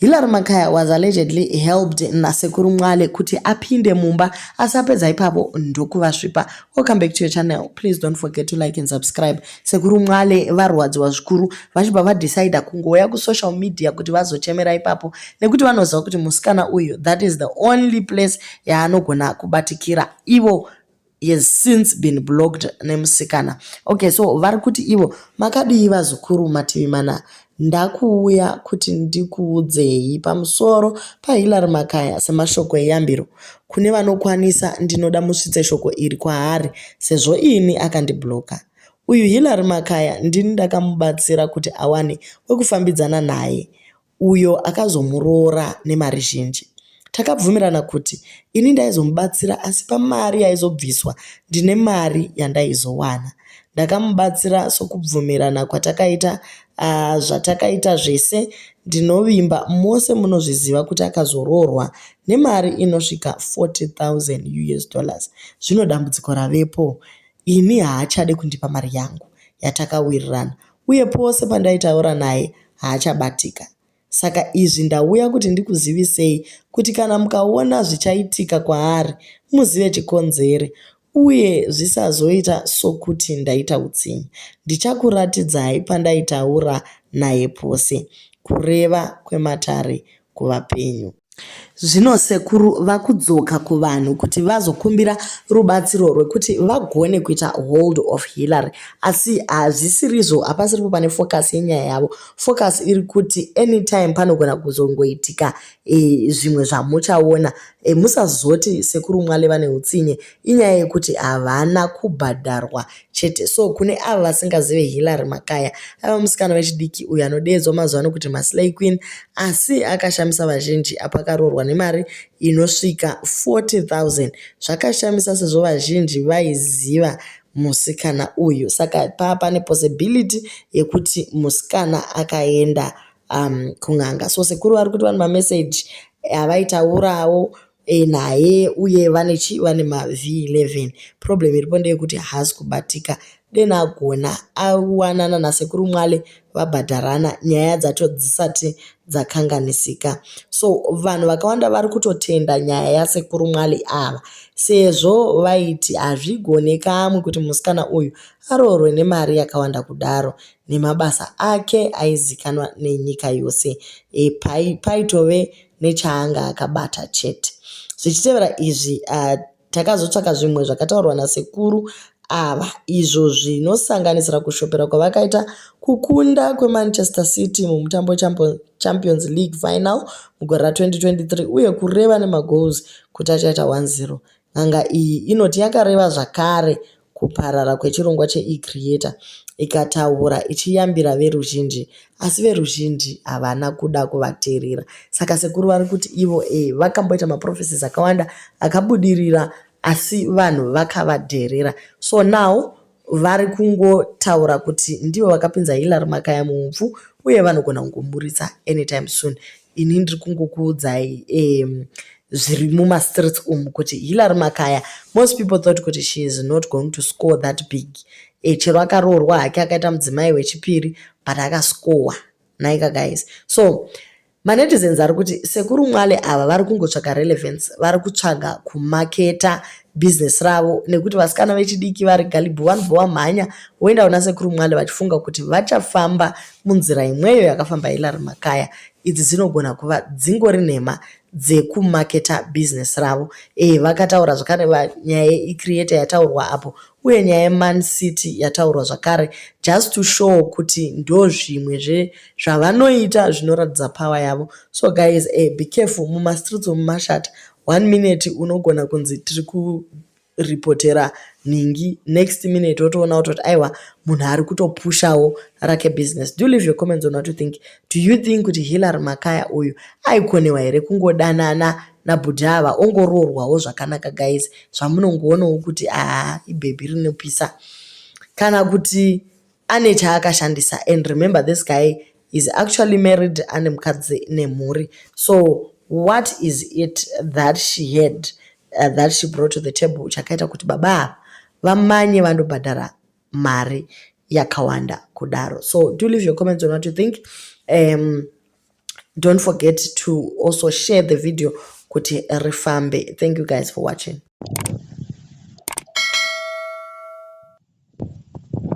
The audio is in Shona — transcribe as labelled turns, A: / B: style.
A: Hillary Makaya was allegedly helped naSekuru Mwale kuti apinde mumba asi apedza ipapo ndokuvasvipa. Welcome back to your channel. Please don't forget to like and subscribe. Sekuru Mwale varwadziwa zvikuru vachibva vadecida kungouya kusocial media kuti vazochemera ipapo nekuti vanoziva kuti musikana uyu, that is the only place yaanogona kubatikira ivo. He has since been blocked nemusikana. Okay, so vari kuti ivo, "Makadii vazukuru mativi mana? Ndakuuya kuti ndikuudzei pamusoro paHillary Makaya semashoko eyambiro kune vanokwanisa. Ndinoda musvitse shoko iri kwaari sezvo ini akandibloka. Uyu Hillary Makaya ndini ndakamubatsira kuti awane wekufambidzana naye uyo akazomuroora nemari zhinji. Takabvumirana kuti ini ndaizomubatsira asi pamari yaizobviswa ndine mari yandaizowana. Ndakamubatsira sokubvumirana kwatakaita. Zvatakaita zvese ndinovimba mose munozviziva kuti akazoroorwa nemari inosvika 40,000 US dollars. Zvino dambudziko ravepo, ini haachade kundipa mari yangu yatakawirirana uye pose pandaitaura naye haachabatika. Saka izvi ndauya kuti ndikuzivisei kuti kana mukaona zvichaitika kwaari muzive chikonzero uye zvisazoita sokuti ndaita utsinye. Ndichakuratidzai pandaitaura naye pose. Kureva kwematare kuvapenyu." Zvino sekuru vakudzoka kuvanhu kuti vazokumbira rubatsiro rwekuti vagone kuita hold of Hillary, asi hazvisirizvo. Hapasiripo pane focus yenyaya yavo. Focus iri kuti anytime panogona kuzongoitika zvimwe zvamuchaona. Musazoti Sekuru Mwale vane utsinye, inyaya yekuti havana kubhadharwa chete. So kune ava vasingazive, Hillary Makaya ava musikana wechidiki uyo anodeedzwa mazuva ano kuti maslay queen, asi akashamisa vazhinji apo akaroorwa nemari inosvika 40,000. Zvakashamisa sezvo vazhinji vaiziva musikana uyu. Saka pane possibility yekuti musikana akaenda kun'anga. So sekuru vari kuti vane mameseji avaitaurawo naye uye vane chi vane maV11. Problem iripo ndeyekuti haasi kubatika. Dena agona awanana naSekuru Mwale vabhadharana nyaya dzacho dzisati dzakanganisika. So vanhu vakawanda vari kutotenda nyaya yaSekuru Mwale ava sezvo vaiti hazvigone kamwe kuti musikana uyu aroorwe nemari yakawanda kudaro nemabasa ake aizikanwa nenyika yose. Paitove nechaanga akabata chete. Zvichitevera izvi, takazotsvaka zvimwe zvakataurwa nasekuru ava izvo zvinosanganisira kushopera kwavakaita kukunda kweManchester City mumutambo weChampions League final mugore ra2023 uye kureva nemagoals kuti achaita 1-0. N'anga iyi inoti yakareva zvakare kuparara kwechirongwa cheeCreator, ikataura ichiyambira veruzhinji, asi veruzhinji havana kuda kuvateerera. Saka sekuru vari kuti ivo vakamboita maprophecies akawanda akabudirira, asi vanhu vakavadherera. So now vari kungotaura kuti ndivo vakapinza Hillary Makaya muupfu uye vanogona kungomuburitsa anytime soon. Ini ndiri kungokuudzai zviri mumastreets umu kuti Hillary Makaya, most people thought kuti she is not going to score that big. Chero akaroorwa hake akaita mudzimai wechipiri, but akascowa naika guys. So manetizens ari kuti Sekuru Mwale ava vari kungotsvaga relevance, vari kutsvaga kumaketa bhizinesi ravo nekuti vasikana vechidiki vari gullible, vanobva vamhanya voenda kuna Sekuru Mwale vachifunga kuti vachafamba munzira imweyo yakafamba Hillary Makaya. Idzi dzinogona kuva dzingori nhema dzekumaketa bhizinesi ravo. Vakataura zvakare nyaya yeeCreator yataurwa apo uye nyaya yeMan City yataurwa zvakare, just to show kuti ndo zvimwe zvavanoita zvinoratidza power yavo. So guys, be careful mumastreets mumashata. One minute unogona kunzi tiri kuripotera nhingi, next minute wotoona kutoti aiwa, munhu ari kutopushawo rake business. Do leave your comments on what you think. Do you think kuti Hillary Makaya uyu aikonewa here kungodanana nabhudhi ava ongoroorwawo zvakanaka guys, zvamunongoonawo kuti aa, ibhebhi rinopisa, kana kuti ane chaakashandisa? And remember, this guy is actually married, ane mukadzi nemhuri. So what is it that she had, that she brought to the table chakaita kuti baba ava vamanye vandobhadhara mari yakawanda kudaro? So do leave your comments on what you think. Don't forget to also share the video kuti rifambe. Thank you guys for watching.